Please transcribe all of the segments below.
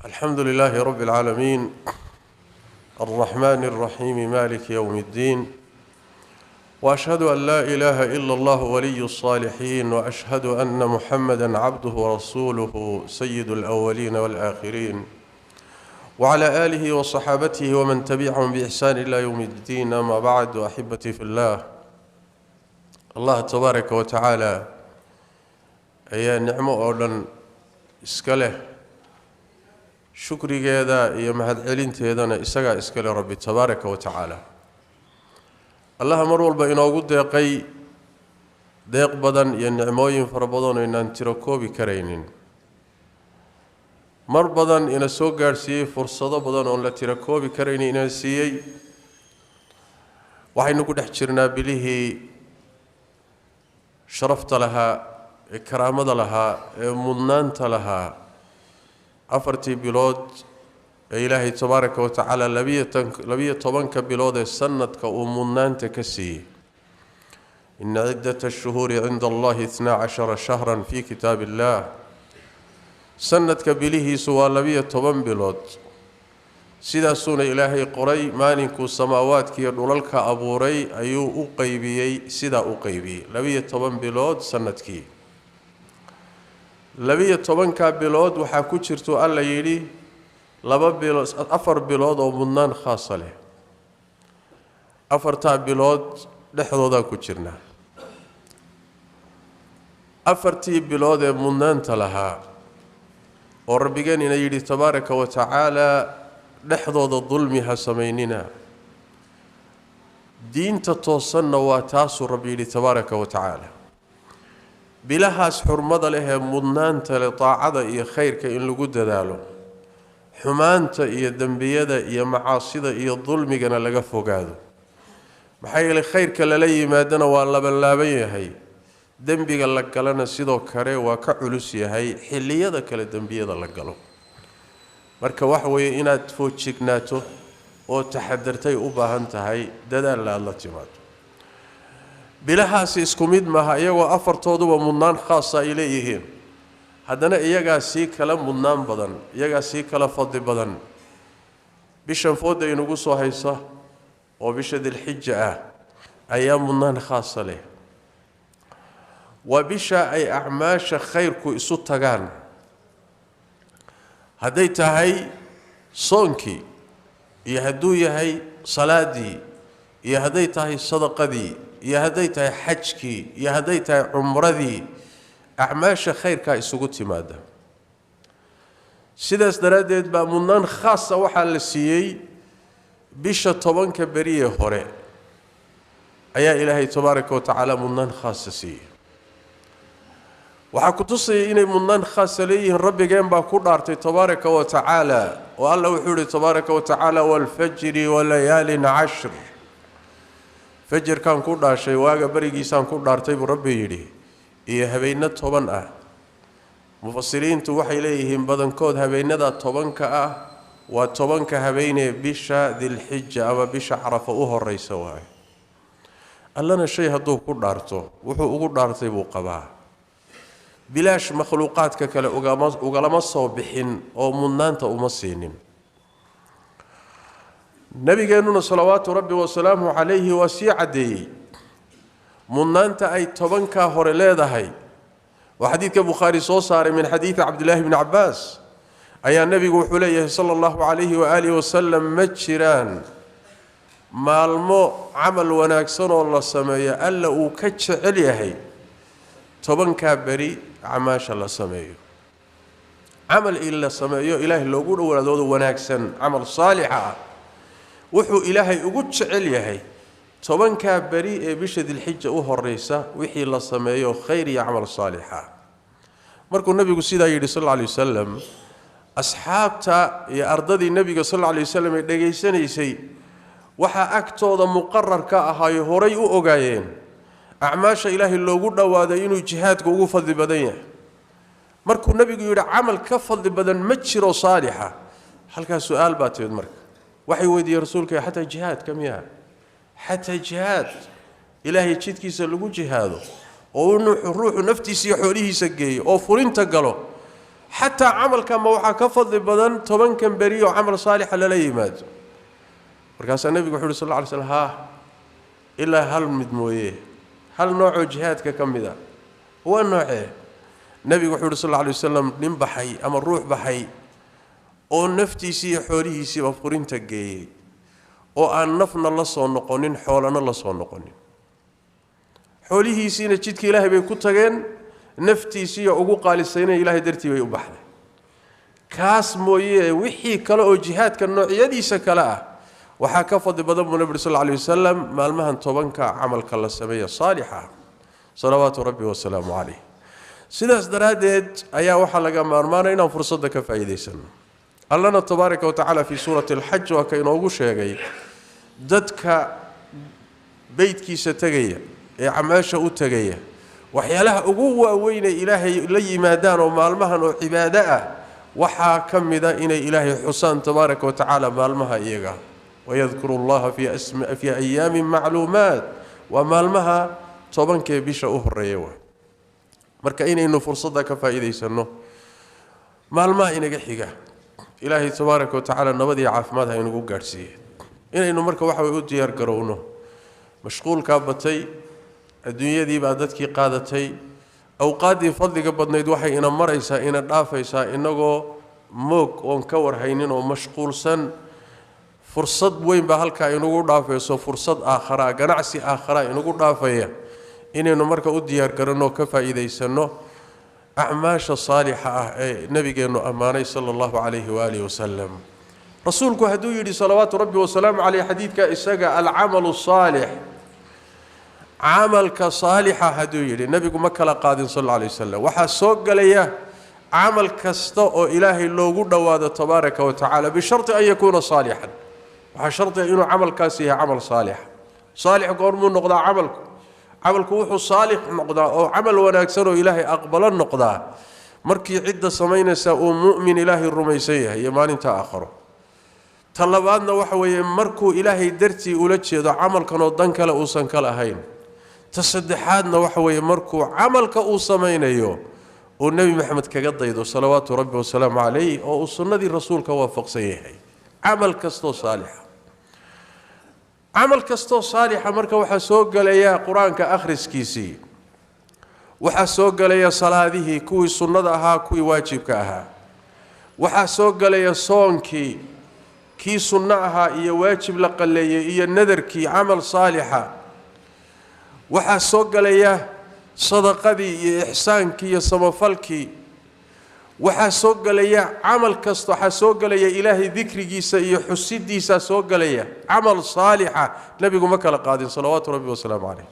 الحمد لله رب العالمين، الرحمن الرحيم، مالك يوم الدين، وأشهد أن لا إله إلا الله ولي الصالحين، وأشهد أن محمدا عبده ورسوله سيد الأولين والآخرين، وعلى آله وصحابته ومن تبعهم بإحسان إلى يوم الدين. أما بعد، أحبتي في الله، الله تبارك وتعالى ayaa nicmo oo dhan iska leh, shukrigeeda iyo mahadcelinteedana isagaa iska leh Rabbi tabaaraka wa tacaala. Allaha mar walba inoogu deeqay deeq badan iyo nicmooyin fara badan oo inaan tiro koobi karaynin, mar badan ina soo gaadhsiiyey fursado badan oon la tiro koobi karaynin ina siiyey. Waxaynu ku dhex jirnaa bilihii sharafta lahaa ee karaamada lahaa ee mudnaanta lahaa, afartii bilood ee Ilaahay tabaaraka wa tacaala 12-ka bilood ee sanadka uu mudnaanta ka siiyey. Ina ciddata ashuhuuri cinda Allahi 12 shahran fi kitaab illah. Sanadka bilihiisu waa 12 bilood, sidaasuuna Ilaahay qoray. Maalinkuu samaawaadka iyo dhulalka abuuray ayuu u qeybiyey, sidaa u qeybiyey 12 bilood sanadkii. 12-ka bilood waxaa ku jirto, Alla yidhi, 2 bilood, 4 bilood oo mudnaan khaasa leh. Afartaa bilood dhexdoodaa ku jirnaa. Afartii bilood ee mudnaanta lahaa oo Rabbigeen ina yidhi tabaaraka wa tacaala dhexdooda dulmi ha samaynina, diinta toosanna waa taasuu Rabbi yidhi tabaaraka wa tacaala. Bilahaas xurmada leh ee mudnaanta leh, daacada iyo khayrka in lagu dadaalo, xumaanta iyo dembiyada iyo macaasida iyo dulmigana laga fogaado. Maxaa yeelay, khayrka lala yimaadana waa labanlaaban yahay, dembiga la galana sidoo kale waa ka culus yahay xilliyada kale dembiyada la galo. Marka waxa weeye inaad foojignaato oo taxadartay u baahan tahay, dadaalla aada la timaado. Bilahaasi isku mid maaha, iyagoo afartooduba mudnaan khaasa ay leeyihiin, haddana iyagaa sii kala mudnaan badan, iyagaa sii kala fadli badan. Bishan fooda inugu soo haysa oo bisha Dilxija ah ayaa mudnaan khaasa leh. Waa bisha ay acmaasha khayrku isu tagaan, hadday tahay soonkii iyo hadduu yahay salaadii iyo hadday tahay sadaqadii iyo hadday tahay xajkii iyo hadday tahay cumradii. Acmaasha khayrkaa isugu timaada. Sidaas daraaddeed baa mudnaan khaasa waxaa la siiyey bisha 10-ka beriye hore ayaa Ilaahay tabaaraka wa tacaala mudnaan khaasa siiyey. Waxaa ku tusayay inay mudnaan khaasa leeyihiin, Rabbigeen baa ku dhaartay tabaaraka wa tacaala, oo Alla wuxuu yihi tabaaraka wa tacaala: "Waalfajri walayaalin cashr." Fajarkaan ku dhaashay, waaga berigiisaan ku dhaartay buu Rabbi yidhi, iyo habeenno 10 ah. Mufasiriintu waxay leeyihiin badankood habeenada 10-ka ah waa 10-ka habeenee bisha Dilxija ama bisha Carafa u horeysa waaye. Allana shay hadduu ku dhaarto, wuxuu ugu dhaartay buu qabaa. Bilaash makhluuqaadka kale ugalama soo bixin oo mudnaanta uma siinin. Nabigeennuna salawaatu Rabbi wasalaamuhu calayhi waa sii caddeeyey mudnaanta ay 10-kaa hore leedahay. Waa xadiidka Bukhaari soo saaray min xadiidi Cabdillaahi bni Cabbaas ayaa nebigu wuxuu leeyahay sala Allahu calayhi waaalihi wasalam: ma jiraan maalmo camal wanaagsan oo la sameeyo Alla uu ka jecel yahay 10-kaa beri acmaasha la sameeyo. Camal in la sameeyo Ilaahay loogu dhowaadoodo wanaagsan, camal saalixa ah, wuxuu Ilaahay ugu jecel yahay 10-kaa beri ee bisha Dilxija u horeysa wixii la sameeyo khayr iyo camal saalixa. Markuu nebigu sidaa yidhi sal alla alay wasalam, asxaabta iyo ardadii nebiga sal alla alay wasalam ee dhegaysanaysay waxaa agtooda muqarar ka ahaayo, horay u ogaayeen acmaasha Ilaahay loogu dhowaaday inuu jihaadka ugu fadli badan yahay. Markuu nebigu yidhi camal ka fadli badan ma jiro saalixa, halkaas su-aal baa timid. Marka waxay weydiiyeen rasuulka: xataa jihaadka miyaa? Xataa jihaad Ilaahay jidkiisa lagu jihaado oo ruuxu naftiisa iyo xoolihiisa geeyo oo furinta galo? Xataa camalka ma waxaa ka fadli badan 10kan beri oo camal saalixa lala yimaado? Markaasaa nebigu wuxuu yidhi sal alla alay slam: haa, ilaa hal mid mooye, hal noocoo jihaadka ka mid a. Waa noocee? Nebigu wuxuu yidhi sal alla alay wasalam: nin baxay ama ruux baxay oo naftiisii iyo xoolihiisiiba furinta geeyey, oo aan nafna la soo noqonin, xoolana la soo noqonin. Xoolihiisiina jidka Ilaahay bay ku tageen, naftiisiiyo ugu qaalisayna Ilaahay dartii bay u baxday. Kaas mooye, wixii kale oo jihaadka noocyadiisa kale ah waxaa ka fadli badan buu nabi sal alla alay wasalam maalmahan 10ka camalka la sameeya saalixa, salawaatu rabbi wasalaamu calayh. Sidaas daraaddeed ayaa waxaa laga maarmaanaya inaan fursadda ka faa'iidaysano. Allana tabaaraka wa tacaala fii suurati alxaj waa ka inoogu sheegay dadka beytkiisa tegaya ee camaasha u tegaya waxyaalaha ugu waaweynay Ilaahay la yimaadaan oo maalmahan oo cibaado ah waxaa ka mida inay Ilaahay xusaan tabaaraka wa tacaala maalmaha iyaga. Wayadkuru allaha fii ayaamin macluumaat, waa maalmaha 10kee bisha u horeeya. Waa marka inaynu fursadda ka faa'iidaysanno maalmaha inaga xiga. Ilaahay tabaaraka wa tacaala nabad iyo caafimaad ha inagu gaadhsiiye. Inaynu marka waxa way u diyaar garowno. Mashquulkaa batay, adduunyadii baa dadkii qaadatay, awqaaddii fadliga badnayd waxay ina maraysaa, ina dhaafaysaa inagoo moog oon ka warhaynin oo mashquulsan. Fursad weyn baa halkaa inagu dhaafayso, fursad aakharaa, ganacsi aakharaa inagu dhaafaya. Inaynu marka u diyaar garanno, ka faa'iidaysanno acmaasha saalixa ah ee nabigeennu ammaanay sala allahu calayhi waaalihi wasalam. Rasuulku hadduu yidhi salawaatu rabbi wasalaamu caleyh xadiidka isaga alcamalu saalix, camalka saalixa hadduu yidhi, nebigu ma kala qaadin sal alla alay wasalam. Waxaa soo gelaya camal kasta oo Ilaahay loogu dhowaado tabaaraka wa tacaala, bisharti an yakuuna saalixan. Waxaa shardiga inuu camalkaasi yahay camal saalixa. Saalix goormuu noqdaa camalku? Camalku wuxuu saalix noqdaa oo camal wanaagsan oo Ilaahay aqbalo noqdaa markii cidda samaynaysa uu mu'min Ilaahay rumaysan yahay iyo maalinta aakharo. Ta labaadna waxa weeye markuu Ilaahay dartii ula jeedo camalkan oo dan kale uusan ka lahayn. Ta saddexaadna waxa weeye markuu camalka uu samaynayo uu Nebi Maxamed kaga daydo salawaatu rabbi wasalaamu calayh, oo uu sunnadii rasuulka waafaqsan yahay. Camal kastoo saalixa, camal kastoo saalixa marka waxaa soo gelaya qur-aanka akhriskiisii, waxaa soo gelaya salaadihii, kuwii sunnada ahaa, kuwii waajibka ahaa, waxaa soo gelaya soonkii, kii sunno ahaa iyo waajib la qalleeyey iyo nadarkii, camal saalixa. Waxaa soo gelaya sadaqadii iyo ixsaankii iyo samafalkii. Waxaa soo gelaya camal kasta, waxaa soo gelaya Ilaahay dikrigiisa iyo xusidiisaa soo gelaya. Camal saalixa nebigu ma kala qaadin salawaatu rabbi wasalaamu caleyh.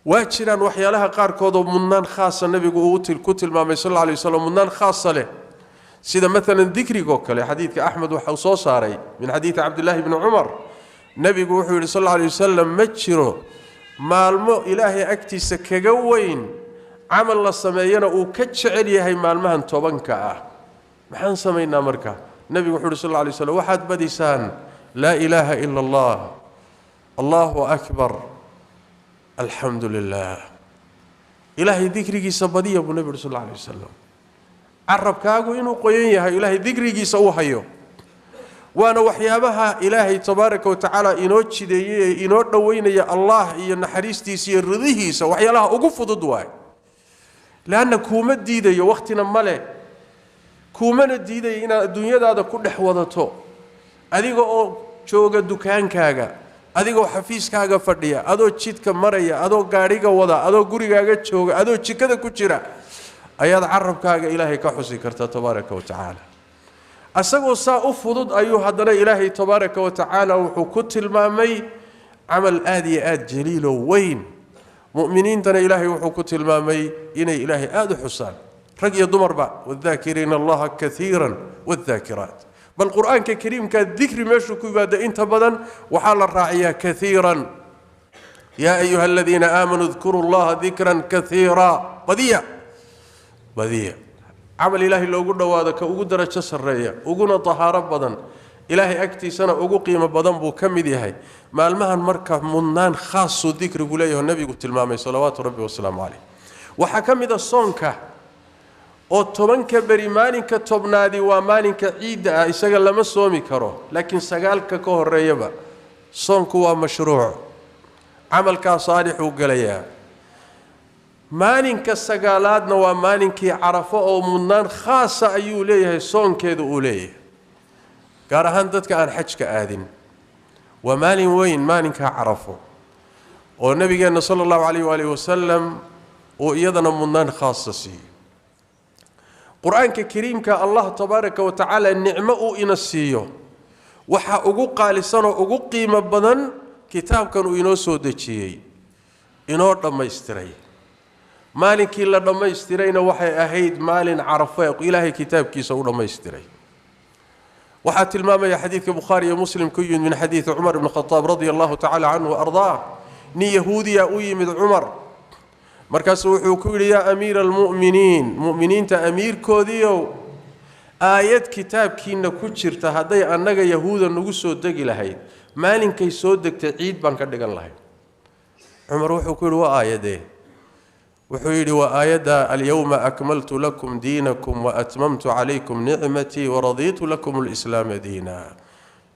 Waa jiraan waxyaalaha qaarkood oo mudnaan khaasa nebigu uu ku tilmaamay sal alla alay waslam, mudnaan khaasa leh, sida maalan dikrigoo kale. Xadiidka Axmed waxau soo saaray min xadiidi Cabdillaahi bni Cumar, nebigu wuxuu yidhi sal alla alay wasalam: ma jiro maalmo Ilaahay agtiisa kaga weyn, camal la sameeyana uu ka jecel yahay maalmahan 10ka ah. Maxaan samaynaa marka? Nebigu wuxuu yidhi sal alla alay slam: waxaad badisaan laa ilaaha ila allah, allahu akbar, alxamdu lilah. Ilaahay dikrigiisa badiya buu nebi yidhi sal alla alay wasalam. Carabkaagu inuu qoyan yahay, Ilaahay dikrigiisa uu hayo, waana waxyaabaha Ilaahay tabaaraka wa tacaala inoo jideeyey ee inoo dhoweynaya Allah iyo naxariistiisa iyo ridihiisa. Waxyaalaha ugu fudud waay, leanna kuuma diidayo wakhtina male, kuumana diidayo inaad adduunyadaada ku dhex wadato, adiga oo jooga dukaankaaga, adigoo xafiiskaaga fadhiya, adoo jidka maraya, adoo gaadhiga wada, adoo gurigaaga jooga, adoo jikada ku jira ayaad carabkaaga Ilaahay ka xusi kartaa tabaaraka wa tacaala. Asagoo saa u fudud ayuu haddana Ilaahay tabaaraka wa tacaala wuxuu ku tilmaamay camal aada iyo aada jaliiloo weyn. Mu'miniintana Ilaahay wuxuu ku tilmaamay inay Ilaahay aada u xusaan, rag iyo dumarba: wadaakiriina allaha kaiira wadaakiraat. Bal qur-aanka kariimka dikri meeshuu ku yimaado inta badan waxaa la raaciyaa kaiiran. Yaa ayuha aladiina aamanuu dkuruu allaha dikran kaiira. Badiya, badiya. Camal Ilaahay loogu dhowaado ka ugu darajo sarreeya, uguna tahaaro badan, Ilaahay agtiisana ugu qiimo badan buu ka mid yahay. Maalmahan marka mudnaan khaasuu dikrigu leeyaho nebigu tilmaamay salawaatu rabbi wasalaamu caleyh. Waxaa ka mid a soonka. Oo 10ka beri maalinka 10aadi waa maalinka ciidda ah, isaga lama soomi karo, laakiin 9ka ka horeeyaba soonku waa mashruuc, camalkaa saalixuu gelayaa. Maalinka 9aadna waa maalinkii Carafo oo mudnaan khaasa ayuu leeyahay, soonkeedu uu leeyahay, gaar ahaan dadka aan xajka aadin. Waa maalin weyn maalinkaa Carafo oo nabigeenna sala allahu calayh waalihi wasalam uu iyadana mudnaan khaasa siiyo. Qur-aanka kariimka Allah tabaaraka wa tacaala nicmo uu ina siiyo waxaa ugu qaalisan oo ugu qiimo badan kitaabkan uu inoo soo dejiyey, inoo dhammaystiray. Maalinkii la dhammaystirayna waxay ahayd maalin Carafo ee Ilaahay kitaabkiisa u dhammaystiray. Waxaa tilmaamaya xadiidka Bukhaari iyo Muslim ku yimid min xadiidi Cumar ibni Khataab radia allahu tacala canhu wa ardaah. Nin yahuudiya u yimid Cumar, markaasuu wuxuu ku yidhi: "Yaa amiira almu'miniin, mu'miniinta amiirkoodiiow, aayad kitaabkiinna ku jirta hadday annaga yahuuda nagu soo degi lahayd, maalinkay soo degtay ciid baan ka dhigan lahayd." Cumar wuxuu ku yidhi: "Waa aayadee?" Wuxuu yidhi: "Waa aayadda: alyawma akmaltu lakum diinakum waatmamtu calaykum nicmatii waradiitu lakum alislaama diina.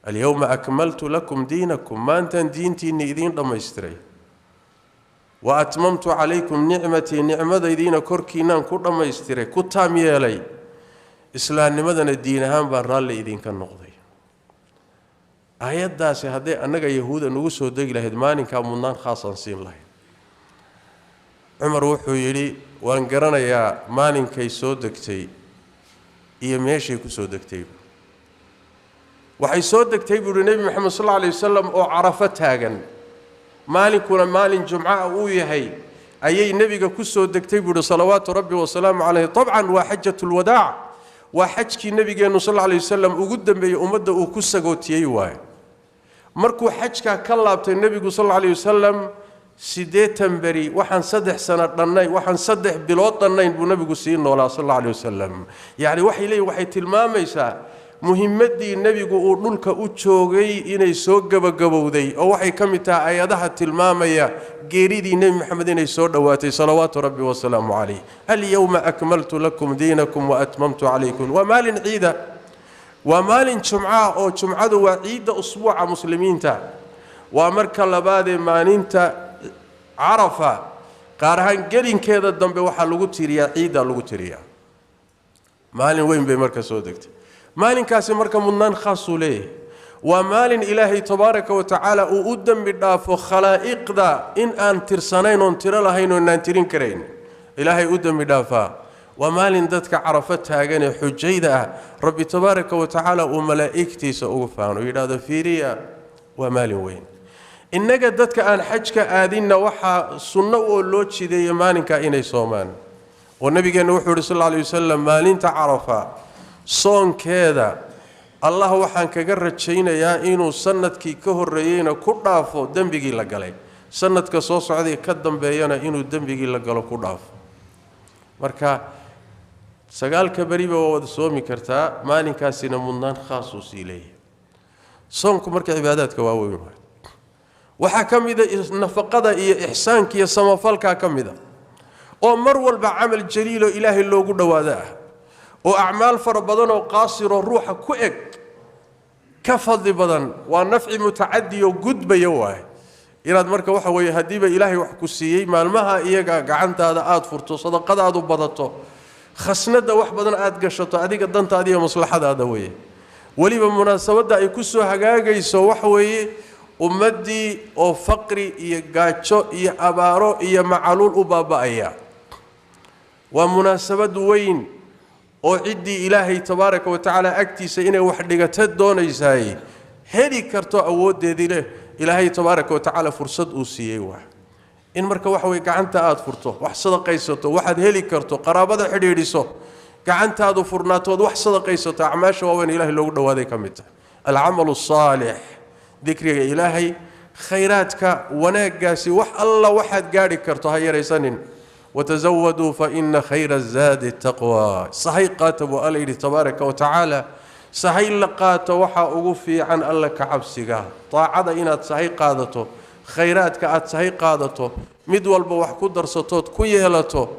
Alyawma akmaltu lakum diinakum, maantaan diintiinni idiin dhammaystiray, wa atmamtu calaykum nicmatii, nicmadaydiina korkiinaan ku dhammaystiray, ku taam yeelay, islaamnimadana diin ahaan baan raalli idinka noqday." Aayaddaasi hadday annaga yahuuda nagu soo degi lahayd, maalinkaa mudnaan khaasaan siin lahayd. Cumar wuxuu yidhi: "Waan garanayaa maalinkay soo degtay iyo meeshay ku soo degtay. Waxay soo degtay," buu yidhi, "Nebi Moxamed sal alla alay wasalam oo Carafo taagan, maalinkuna maalin jumca uu yahay ayay nebiga ku soo degtay," buu yidhi, salawaatu rabbi wasalaamu calayh. Dabcan waa xajatulwadaac, waa xajkii nebigeennu sal alla alay wasalam ugu dambeeyey ummadda uu ku sagootiyey waayo. Markuu xajkaa ka laabtay nebigu sal alla alay wasalam, 80 beri, waxaan 3 sano dhannayn, waxaan 3 bilood dhannayn buu nebigu sii noolaa sal alla alay wasalam. Yacni waxay leeyihin, waxay tilmaamaysaa muhimmaddii nebigu uu dhulka u joogay inay soo gebagabowday, oo waxay ka mid tahay aayadaha tilmaamaya geeridii Nebi Maxamed inay soo dhowaatay, salawaatu rabbi wasalaamu calayh. Alyawma akmaltu lakum diinakum waatmamtu calaykum. Waa maalin ciida, waa maalin jumca, oo jumcadu waa ciidda usbuuca muslimiinta. Waa marka labaadee maalinta Carafa, qaar ahaan gelinkeeda dambe waxaa lagu tiriyaa ciiddaa lagu tiriyaa. Maalin weyn bay marka soo degtay. Maalinkaasi marka mudnaan khaasuu leeyahay. Waa maalin Ilaahay tabaaraka wa tacaala uu u dembi dhaafo khalaa'iqda in aan tirsanayn oon tiro lahayn oon aan tirin karayn Ilaahay u dembi dhaafaa. Waa maalin dadka Carafo taagan ee xujayda ah Rabbi tabaaraka wa tacaala uu malaa'igtiisa ugu faano, yidhaahdo: "Fiiriya." Waa maalin weyn. Innaga dadka aan xajka aadinna waxaa sunno oo loo jideeya maalinkaa inay soomaan, oo nabigeenna wuxuu yidhi sal alla alay wasalam: "Maalinta Carafa soonkeeda Allah waxaan kaga rajaynayaa inuu sanadkii ka horreeyeyna ku dhaafo dembigii la galay, sanadka soo socday ka dambeeyana inuu dembigii la galo ku dhaafo." Marka 9ka beriba waa wada soomi kartaa, maalinkaasina mudnaan khaasuu sii leeyahay soonku. Marka cibaadaadka waaweyn waay. Waxaa ka mida nafaqada iyo ixsaanka iyo samafalkaa ka mida, oo mar walba camal jaliiloo Ilaahay loogu dhowaado ah, oo acmaal fara badan oo qaasiroo ruuxa ku eg ka fadli badan. Waa nafci mutacadi oo gudbaya waaye. Inaad marka waxa weeye, haddiiba Ilaahay wax ku siiyey, maalmaha iyaga gacantaada aada furto, sadaqadaadu badato, khasnada wax badan aada gashato, adiga dantaada iyo maslaxadaada weeye. Weliba munaasabadda ay ku soo hagaagayso waxa weeye ummaddii oo faqri iyo gaajo iyo abaaro iyo macaluul u baaba'aya. Waa munaasabad weyn oo ciddii Ilaahay tabaaraka wa tacaala agtiisa inay wax dhigato doonaysaay heli karto, awooddeedii leh, Ilaahay tabaaraka wa tacaala fursad uu siiyey waa in marka waxa weye gacanta aada furto, wax sadaqaysato, waxaad heli karto, qaraabada xidhiidhiso, gacantaadu furnaatood wax sadaqaysato. Acmaasha waaweyn Ilahay loogu dhawaaday ka mid tahay. Alcamalu asaalix, dikriga Ilaahay, khayraadka, wanaaggaasi, wax alla waxaad gaadhi karto ha yaraysanin. Watasawaduu fa ina khayra azaadi taqwa. Sahay qaata buu Alla yidhi tabaaraka wa tacaala. Sahay la qaato waxaa ugu fiican Alla ka cabsiga, daacada. Inaad sahay qaadato, khayraadka aad sahay qaadato, mid walba wax ku darsatood ku yeelato,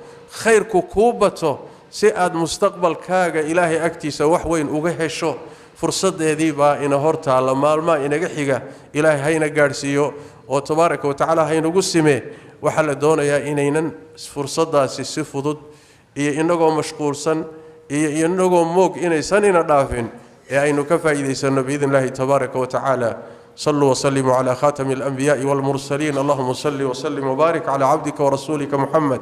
khayrku kuu bato. Si aad mustaqbalkaaga Ilaahay agtiisa wax weyn uga hesho. Fursadeedii baa ina hor taalla, maalmaa inaga xiga. Ilaahay hayna gaadhsiiyo oo tabaaraka wa tacaala haynagu simee. Waxaa la doonayaa inaynan fursaddaasi si fudud iyo inagoo mashquulsan iyo inagoo moog inaysan ina dhaafin ee aynu ka faa'iidaysanno biidn illahi tabaaraka wa tacaala. صلوا وسلموا على خاتم الأنبياء والمرسلين. اللهم صل وسلم وبارك على عبدك ورسولك محمد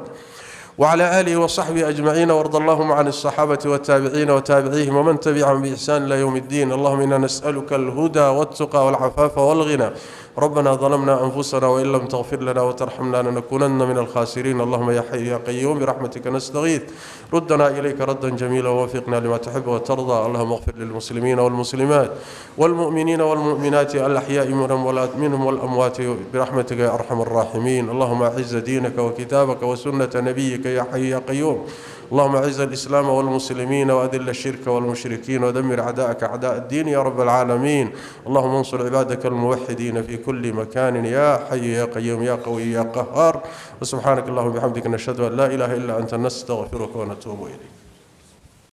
وعلى آله وصحبه أجمعين، وارض اللهم عن الصحابة والتابعين وتابعيهم ومن تبعهم بإحسان إلى يوم الدين. اللهم إنا نسألك الهدى والتقى والعفاف والغنى. ربنا ظلمنا أنفسنا وإن لم تغفر لنا وترحمنا لنكونن من الخاسرين. اللهم يا حي يا قيوم برحمتك نستغيث، ردنا إليك ردا جميلا ووفقنا لما تحب وترضى. اللهم اغفر للمسلمين والمسلمات والمؤمنين والمؤمنات الأحياء منهم والأموات برحمتك يا أرحم الراحمين. اللهم أعز دينك وكتابك وسنة نبيك يا حي يا قيوم. اللهم أعز الإسلام والمسلمين وأذل الشرك والمشركين ودمر أعداءك أعداء الدين يا رب العالمين. اللهم انصر عبادك الموحدين في كل مكان يا حي يا قيوم يا قوي يا قهار. وسبحانك اللهم وبحمدك، نشهد أن لا إله إلا أنت، نستغفرك ونتوب إليك.